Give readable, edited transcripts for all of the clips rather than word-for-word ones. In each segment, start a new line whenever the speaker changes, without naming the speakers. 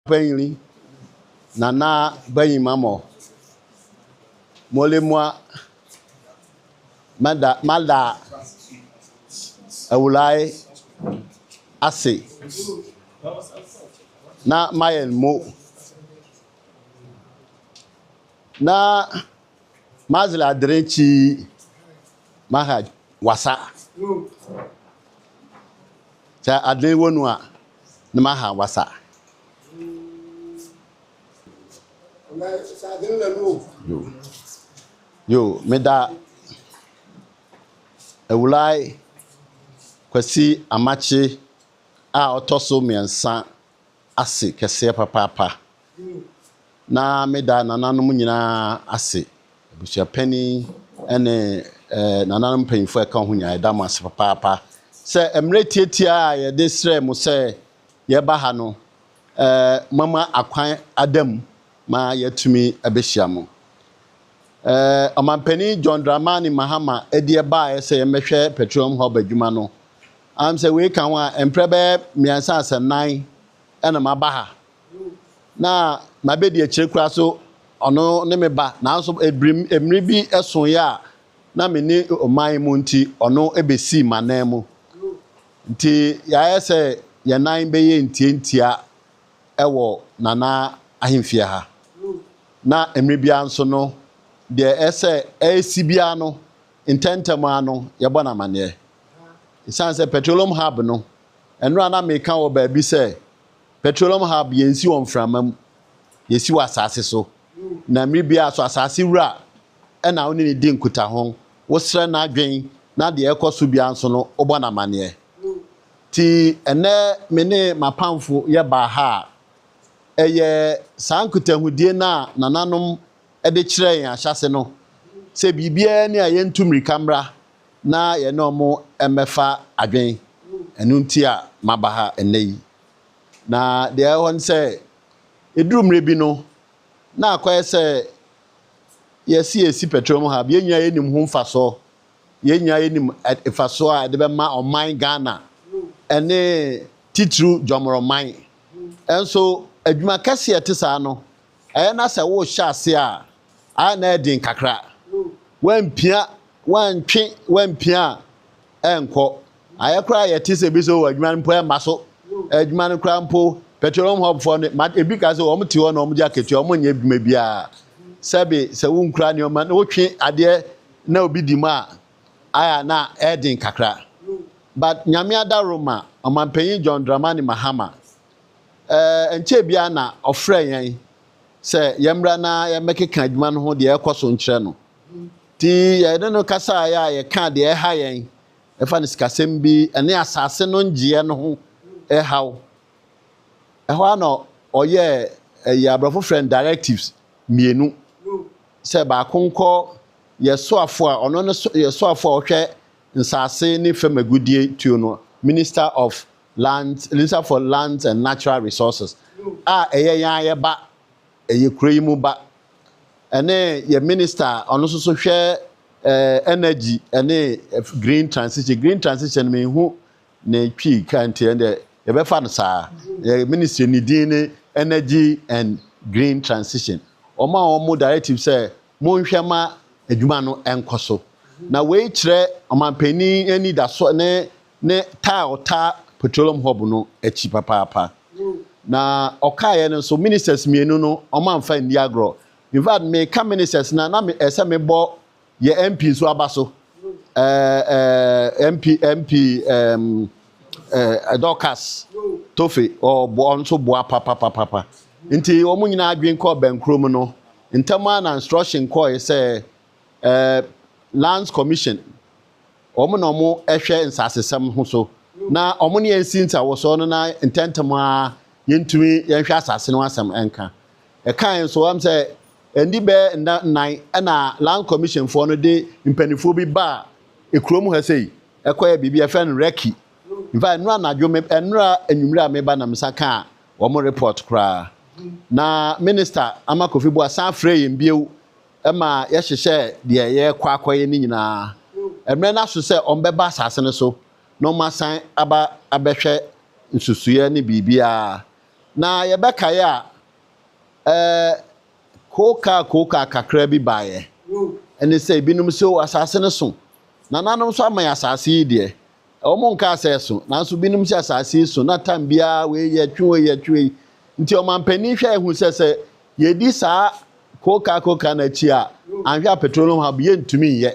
Panyin Nana Bayimamɔ Molemua Mada Mada Awulae ase na mayɛ mo na mazla adere chi maha wasa sɛ adene wɔ nu a na maha wasa. Yo, yo, meda Awulae Kwasi Amakye a ɔtɔ so 3 ase kɛseɛ papaapa. Na meda nananom nyinaa ase, abusuapanin ne nananom mpanyinfoɔ a ɛka ho nyinaa, yɛda mo ase papaapa. Sɛ mmerɛ tietia a yɛde srɛ mo sɛ yɛba ha no, mama akwan ada mu ma yɛatumi abɛhyia mo. Ɔmampanin John Dramani Mahama de ɛbaeɛ sɛ yɛmmɛhwɛ petroleum hub adwuma no. Am sɛ wei ka ho a, mprɛ bɛyɛ 3 asɛ 4 ɛna maba ha. Na mabɛdi akyire koraa so ɔno ne me ba, nanso mmere bi ɛsoeɛ a na me ne ɔman mu nti ɔno ɛbɛsii m'anan mu. Nti yɛayɛ sɛ yɛn nan bɛyɛ ntiantia ɛwɔ Nana ahemfie ha. Na mmere biara nso no, deɛ ɛsɛ ɛsi biara no, ntɛntɛm ara no yɛbɔ no amanneɛ. Ɛsiane sɛ petroleum hub no, ɛnora na meka wɔ baabi sɛ petroleum hub yɛnsi wɔ mframa mu, yɛsi wɔ asase so. Na mmere biara so asase wura ɛna wo ne ne di nkutaho, wosrɛ n'adwen na deɛ ɛkɔ so biara nso no wobɔ no amanneɛ. Nti ɛnɛ me ne m'apamfo yɛbaa ha a, ɛyɛ saa nkutahodie no a nananom de kyerɛ yɛn ahyɛse no, sɛ biribiara ni a yɛntu mmirika mmra na yɛne ɔmo mmɛfa adwen. Ɛno nti a maba ha ɛnnɛ yi. Na deɛ ɛwɔ hɔ ne sɛ, ɛduru mmerɛ bi no, na akɔyɛ sɛ yɛsi yɛsi petroleum hub, yɛn nyinaa yɛnim ho mfasoɔ. Yɛn nyinaa yɛnim mfasoɔ a yɛde bɛma ɔman Ghana ɛne titiriw Jɔmɔrɔman. Ɛnso adwuma kɛseɛ ɛte saa no, ɛyɛ na sɛ worehyɛ ase a, ayɛ na ɛden kakra. Wampia, wantwe, wampia a, ɛnkɔ. Ayɛ koraa yɛte sɛ bi sɛ wɔ adwuma no mpo ɛmma so. Adwuma no koraa mpo, petroleum hub foɔ no, ebi ka sɛ wɔn te hɔ na wɔn gye akatua, wɔn nyɛ adwuma biara. Sɛbe sɛ wonkura nneɛma na wotwe adeɛ na obi di mu a, ayɛ na ɛden kakra. But Nyame adaworoma, ɔmanpanyin John Dramani Mahama, nkyɛn biara na ɔfrɛ yɛn sɛ yɛmmra na yɛmmɛkeka adwuma no ho deɛ ɛkɔ so nkyerɛ no. Nti yɛne no kasaeɛ a yɛka deɛ ɛha yɛn, ɛfa no sikasɛm bi ɛne asase no ngyeɛ no ho ɛhaw. Ɛhɔ ara na ɔyɛɛ ɛyɛ aborɔfo frɛ no directives 2, sɛ baako nkɔ yɛ soafo a ɔno ne so, yɛ soafo a ɔhwɛ nsase ne fam agudie tuo no, Minister of Lands, Minister for Lands and Natural Resources, a ɛyɛ yɛn ayɛ ba, ɛyɛ kuro yi mu ba, ɛne yɛ minister a ɔno nso so hwɛ energy ɛne green transition. Green transition mehu ne twi ka nti ɛnde yɛbɛfa no saa. Yɛ ministry ne din ne Energy and Green Transition. Wɔn a wɔn directive sɛ monhwɛ ma adwuma no nkɔ so. Na wei kyerɛ ɔmanpanin anidaso ne taa ɔtaa petroleum hub no akyi papaapa. Na ɔkaeɛ no nso, ministers 2 no wɔn amfa nni agorɔ. In fact, meka ministers na me ɛsɛ mebɔ yɛ MP nso aba so. MP MP Dorcas Tofe ɔbɔ ɔno nso boa papapapa. Nti wɔn nyinaa adwene kɔɔ bɛnkurom no. Ntɛm ara na instruction kɔɔ sɛ Lands Commission wɔn na wɔn hwɛ nsasesɛm ho so. Na wɔn ne yɛn si nsawɔsɔ no na ntɛntɛm ara yɛntumi yɛnhwɛ asase no asɛm nka. Ɛkae nso wɔn sɛ ɛndi bɛyɛ nna 4 ɛna Land Commission foɔ no de mpanimfoɔ bi baa ekurom ha sei ɛkɔyɛ biribi yɛfrɛ no recce. In fact, nnura anadwo me nnura anwummerɛ a meba na mesa kaa wɔn report koraa. Na Minister Ama Kofi Boa san frɛ yɛn bio ɛma yɛhyehyɛ deɛ yɛrekɔ akɔyɛ ne nyinaa. Mmerɛ no aso sɛ wɔn bɛba asase no so na wɔn asan aba abɛhwɛ nsusuiɛ ne biribiara. Na yɛbɛkae a, ɛɛ kookaa kookaa kakra bi baeɛ. Ɛne sɛ ebinom sɛ o asase no so. Nananom nso ama yɛ asase yi deɛ. Wɔn nkaa sɛ ɛso, nanso binom sɛ asase yi so na tam biara wei yɛtwe wei yɛtwe wei. Nti ɔmanpanin hwɛ ehu sɛ sɛ yɛdi saa kookaa kookaa no akyi a, anhwɛ a petroleum hub yɛntumi nyɛ.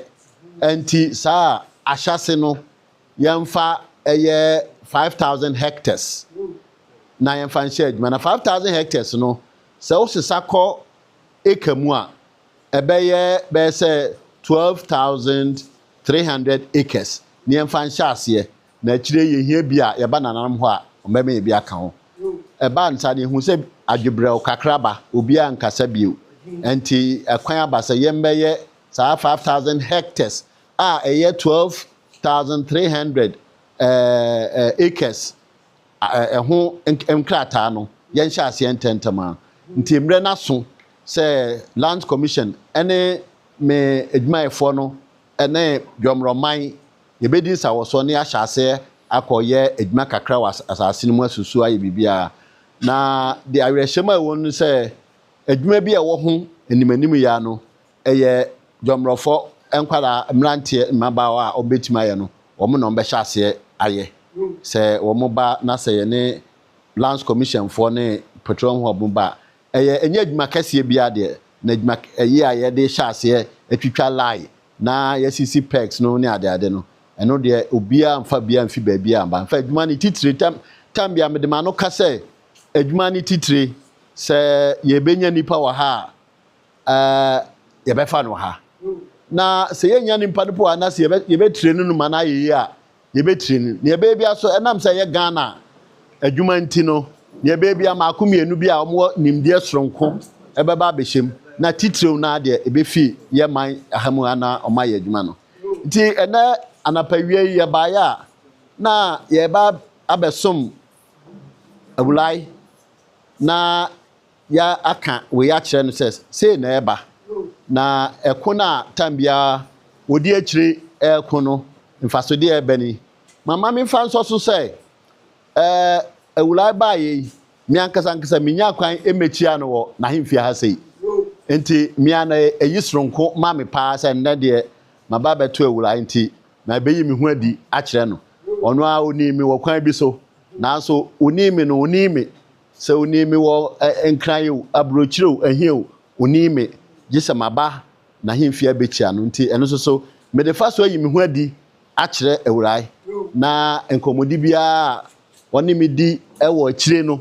Nti saa ahyase no yɛmfa ɛyɛ 5,000 hectares na yɛmfa nhyɛ adwuma. Na 5,000 hectares no, sɛ wosesa kɔ acre mu a, ɛbɛyɛ bɛyɛ sɛ 12,300 acres na yɛmfa nhyɛ aseɛ. Na akyire yɛhia bi a yɛba nananom hɔ a, ɔmbɛma yɛ bi aka ho. Ɛbaa nsa no yɛhu sɛ adwebrɛw kakra ba, obiara nkasa bio. Nti ɛkwan aba sɛ yɛmbɛyɛ saa 5,000 hectares a ɛyɛ 12,300 acres ɛho nkrataa no, yɛnhyɛ aseɛ ntɛntɛm a. Nti mmerɛ no aso sɛ Land Commission ɛne me adwumayɛfoɔ no ɛne dwɔmrɔman yɛbɛdi nsawɔsoɔ ne ahyɛ aseɛ akɔyɛ adwuma kakra wɔ asase no mu, asusu ayɛ biribiara. Na de awerɛhyɛm a ɛwɔ no sɛ adwuma bi a ɛwɔ ho animanim yia no, ɛyɛ dwɔmrɔfoɔ nkwadaa, mmeranteɛ, mmabaawa a wɔbɛtumi ayɛ no, wɔn na wɔbɛhyɛ aseɛ ayɛ. Sɛ wɔn ba na sɛ yɛne Lands Commission foɔ ne petroleum hub ba a, ɛyɛ ɛnyɛ adwuma kɛseɛ biara deɛ, na adwuma ɛyi a yɛde hyɛ aseɛ atwitwa line na yɛsisi pegs no ne adeade no, ɛno deɛ obiara nfa biara nfi baabi a mba nfa. Adwuma no titire tam tam bia mede ma no ka sɛ adwuma no titire sɛ yɛbɛnya nipa wɔ ha a, yɛbɛfa no wɔ ha. Na sɛ yɛnya nipa no po a, na sɛ yɛbɛtire no ma no ayɛ yie a, yɛbɛtire no. Nea ɛbɛyɛ bi aso ɛnam sɛ ɛyɛ Ghana adwuma nti no, nea ɛbɛyɛ bi a maako mmienu bi a wɔwɔ nimdeɛ soronko ɛbɛba abɛhyɛ mu, na titiriw no adeɛ ɛbɛfi yɛ man aha mu ana ɔmo ayɛ adwuma no. Nti ɛnɛ anapa wie yi yɛbaeɛ a, na yɛba abɛsom Awulai na yɛ aka wei akyerɛ no sɛ sei na ɛba na ɛko no a tam biara wɔdi akyire ɛɛko no, mfasodeɛ ɛbɛ ni. Mama memfa nsɔ so sɛ Awulai baayɛ yi, me ankasa ankasa menya kwan mmɛkyia no wɔ n'ahemfie ha sei. Nti mmea no ɛyi soronko ma me paa sɛ nnɛ deɛ maba abɛto Awulai, nti na ɛbɛyi me ho adi akyerɛ no. Ɔno a onim me wɔ kwan bi so, nanso onim me no, onim me sɛ onim me wɔ Nkran o, aburokyire o, ahia o, onim me gye sɛ maba n'ahemfie abɛkyia no. Nti ɛno nso so mede fa so ayi me ho adi akyerɛ Awurai, na nkɔmmɔdi biara a ɔne me di wɔ akyire no,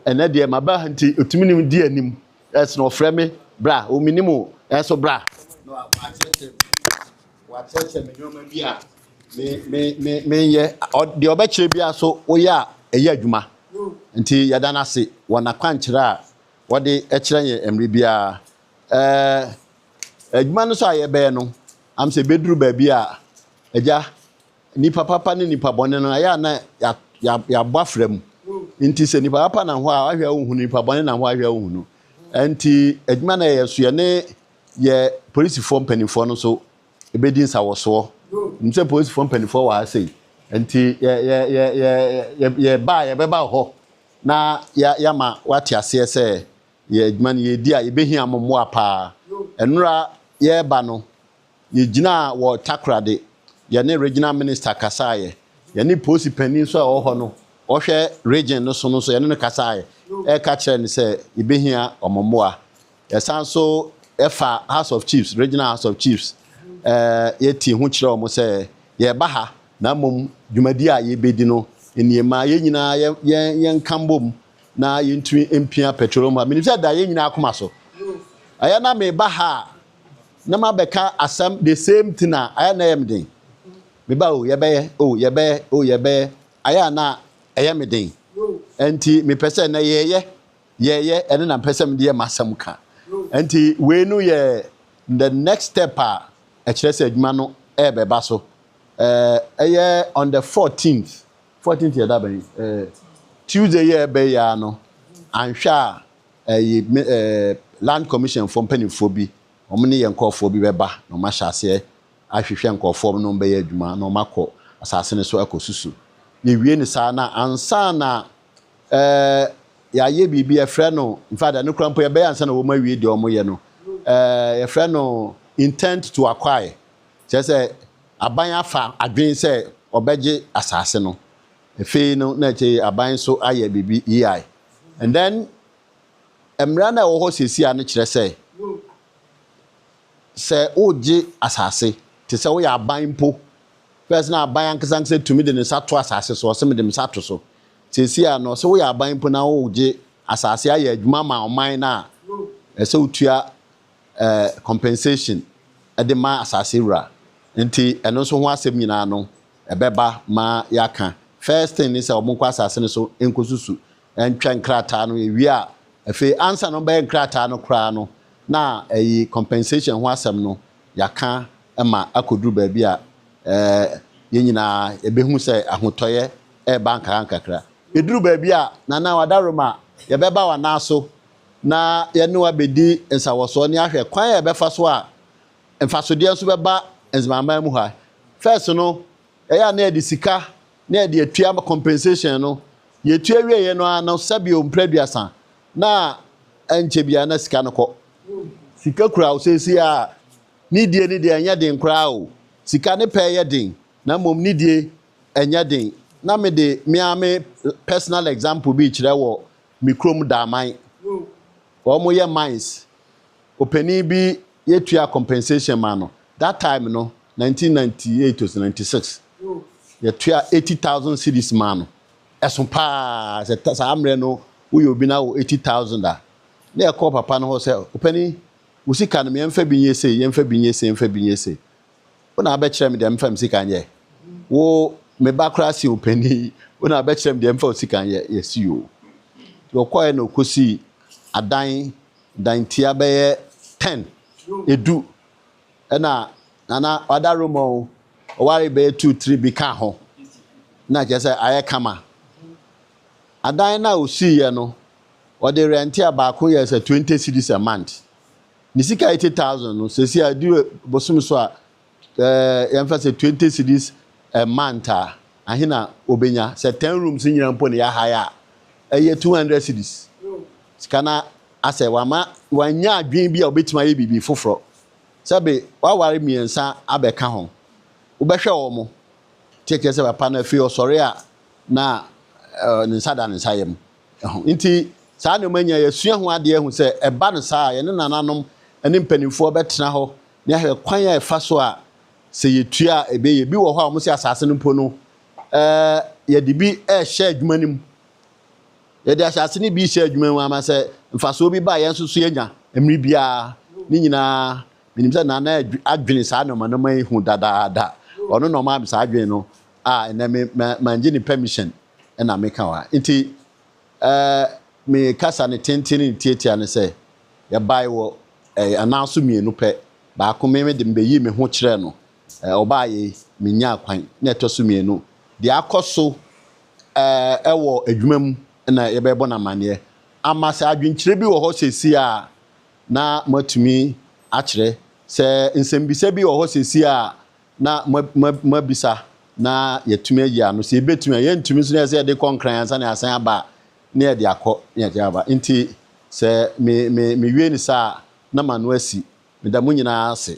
ɛnɛ deɛ maba ha nti otumi ne me di anim. Ɛsɛ na ɔfrɛ me bra, ominim o, ɛnso bra na wakyerɛkyerɛ me nneɛma bi a me me me menyɛ. Deɛ ɔbɛkyerɛ biara so woyɛ a, ɛyɛ adwuma. Nti yɛda no ase wɔ n'akwankyerɛ a wɔde kyerɛ yɛn mmerɛ biara. Adwuma no so a yɛbɛyɛ no am sɛ bɛduru baabi a agya nipa papa ne nipa bɔne no ɛyɛ a na yɛabɔ afra mu. Nti sɛ nipa papa nam hɔ a wahwɛ a wohu no, nipa bɔne nam hɔ a wahwɛ a wohu no. Nti adwuma no yɛ so yɛne yɛ polisifoɔ mpanimfoɔ no nso ebɛdi nsawɔsoɔ nim sɛ polisifoɔ mpanimfoɔ wɔ ha sei. Nti yɛ yɛ yɛ yɛ yɛ yɛba a yɛbɛba hɔ na yɛ yɛama wate aseɛ sɛ yɛ adwuma no yɛdi a, yɛbɛhia mo mmoa paa. Nnora yɛreba no, yɛgyinaa wɔ Takoradi, yɛne regional minister kasaeɛ, yɛne polisi panin nso a ɛwɔ hɔ no ɔhwɛ region no so no nso yɛne no kasaeɛ, ɛreka kyerɛ no sɛ yɛbɛhia ɔmo mmoa. Yɛsan so ɛfa House of Chiefs, regional House of Chiefs, yɛti ho kyerɛ ɔmo sɛ yɛreba ha, na mmom dwumadi a yɛbɛdi no nneɛma yɛn nyinaa yɛn yɛn yɛnka mbom na yɛntumi mpia petroleum ha. Menim sɛ da yɛn nyinaa akoma so ɛyɛ na meba ha a na mabɛka asɛm the same thing a ɛyɛ na ɛyɛ me den. Meba o, yɛbɛyɛ o, yɛbɛyɛ o, yɛbɛyɛ, ayɛ a na ɛyɛ me den. Nti mepɛ sɛ na yɛyɛ yɛyɛ ɛne na mpɛ sɛ mede yɛ m'asɛm ka. Nti wei no yɛ the next step a ɛkyerɛ sɛ adwuma no ɛrebɛba so. Ɛyɛ on the 14th, 14th yɛ da bɛn? Tuesday yɛ ɛbɛyɛ ya no, anhwɛ a ɛyɛ Land Commission foɔ mpanimfoɔ bi, wɔn ne yɛn nkurɔfoɔ bi bɛba na wɔn ahyɛ aseɛ ahwehwɛ nkurɔfoɔ no bɛyɛ adwuma na wɔn akɔ asase no so akɔ susu. Yɛwie ne saa na ansa na yɛayɛ biribi yɛfrɛ no, in fact, ɛno koraa mpo yɛbɛyɛ ansa na wɔn awie deɛ wɔyɛ no. Yɛfrɛ no intent to acquire. Kyerɛ sɛ aban afa adwene sɛ ɔbɛgye asase no. Afei no na akyire aban nso ayɛ biribi EI. And then mmara no a ɛwɔ hɔ seesei a no kyerɛ sɛ sɛ wogye asase te sɛ woyɛ aban mpo first na aban ankasa ankasa tumi de ne nsa to asase so ɔsɛ mede me nsa to so seesei a no sɛ woyɛ aban mpo na wogye asase ayɛ adwuma ma ɔman no a ɛsɛ wotua compensation de ma asase wura. Nti ɛno nso ho asɛm nyinaa no ɛbɛba ma yɛaka. First thing ne sɛ wɔn nkɔ asase no so nkɔsusu ntwa nkrataa no ewie a afei ansa na wɔbɛyɛ nkrataa no koraa no na ɛyi compensation ho asɛm no yɛaka ma akɔduru baabi a yɛn nyinaa yɛbɛhu sɛ ahotɔyɛ ɛreba nkakra nkakra. Ɛduru baabi a Nana Wadaroma yɛbɛba w'anan so na yɛne wo abɛdi nsawɔsoɔ ne ahwɛ kwan a yɛbɛfa so a mfasodeɛ nso bɛba Nzemaman mu ha. First no, ɛyɛ a na yɛde sika na yɛde atua compensation no. Yɛtua wieɛ no ara no sɛbio mprɛ aduasa na ɛnkyɛ biara na sika no kɔ. Sika kura wo seesei a ne die ne deɛ ɛnyɛ den koraa o. Sika ne pɛ yɛ den na mmom ne die ɛnyɛ den. Na mede me ara me personal example bi rekyerɛ wɔ me kurom Daaman. Wɔn yɛ mines. Ɔpanin bi yɛtua compensation ma no. That time no, 1998 to 96, yɛtua 80,000 cedis maa no. Ɛso paa sɛ saa mmerɛ no woyɛ obi na wɔ 80,000 a. Na yɛkɔɔ papa no hɔ sɛ, ɔpanin, wo sika no yɛmfa bi nyɛ sei, yɛmfa bi nyɛ sei, yɛmfa bi nyɛ sei. Wo na abɛkyerɛ me deɛ mfa me sika nyɛ. Wo me ba koraa sen ɔpanin yi, wo na abɛkyerɛ me deɛ mfa wo sika nyɛ. Yɛsi o. Nti ɔkɔɛ na ɔkɔsii adan dantia bɛyɛ 10, edu. Ɛna Nana wada Roma o, ɔware bɛyɛ 2, 3 bi ka ho. Na kyerɛ sɛ ayɛ kama. Adan no a ɔsiiɛ no, ɔde rɛnte a baako yɛ sɛ 20 cedis a month. Ne sika 80,000 no, seesei a ɛdu bosome so a, ɛɛ yɛmfa sɛ 20 cedis a month a, ahe na ɔbɛnya? Sɛ 10 rooms nyinaa mpo na yɛahae a, ɛyɛ 200 cedis. Sika no asɛ wama wanya adwene bi a ɔbɛtumi ayɛ biribi foforɔ. Sɛbe waware mmiɛnsa abɛka ho, wobɛhwɛ wɔn. Nti ɛkyerɛ sɛ papa no afei ɔsɔre a na ne nsa da ne nsa yam. Ɛho nti saa nneɛma nyinaa yɛasua ho adeɛ ahu sɛ ɛba no saa a yɛne nananom ne mpanimfoɔ bɛtena hɔ na yɛahwɛ kwan a ɛfa so a sɛ yɛtua a ɛbɛyɛ. Bi wɔ hɔ a wɔn sɛ asase no mpo no yɛde bi ɛrehyɛ adwuma no mu. Yɛde asase no bi rehyɛ adwuma mu ama sɛ mfasoɔ bi ba a yɛn nso so yɛnya mmere biara. Ne nyinaa menim sɛ Nana adwene saa nneɛma nneɛma yi ho dadaada. Ɔno na ɔmaa me saa adwene no a ɛnɛ me mangye ne permission ɛna meka wɔ ha. Nti ɛɛ me kasa ne tenten ne tiatia ne sɛ yɛbae wɔ ɛɛ anan so mmienu pɛ. Baako me me de mebɛyii me ho kyerɛɛ no. Ɛɛ ɔbaa yei menyaa kwan. Na ɛtɔ so mmienu deɛ akɔ so ɛɛ wɔ adwuma mu na yɛbɛbɔ no amanneɛ ama sɛ adwenkyerɛ bi wɔ hɔ seesei a na moatumi akyerɛ. Sɛ nsɛmbisa bi wɔ hɔ seesei a na moabisa na yɛatumi ayi ano. Sɛ yɛbɛtumi a, yɛntumi nso na yɛ sɛ yɛde kɔ Nkran ansa na yɛasan aba a, na yɛde akɔ na yɛde aba. Nti sɛ me me mewie no saa a, na m'ano asi. Meda mo nyinaa ase.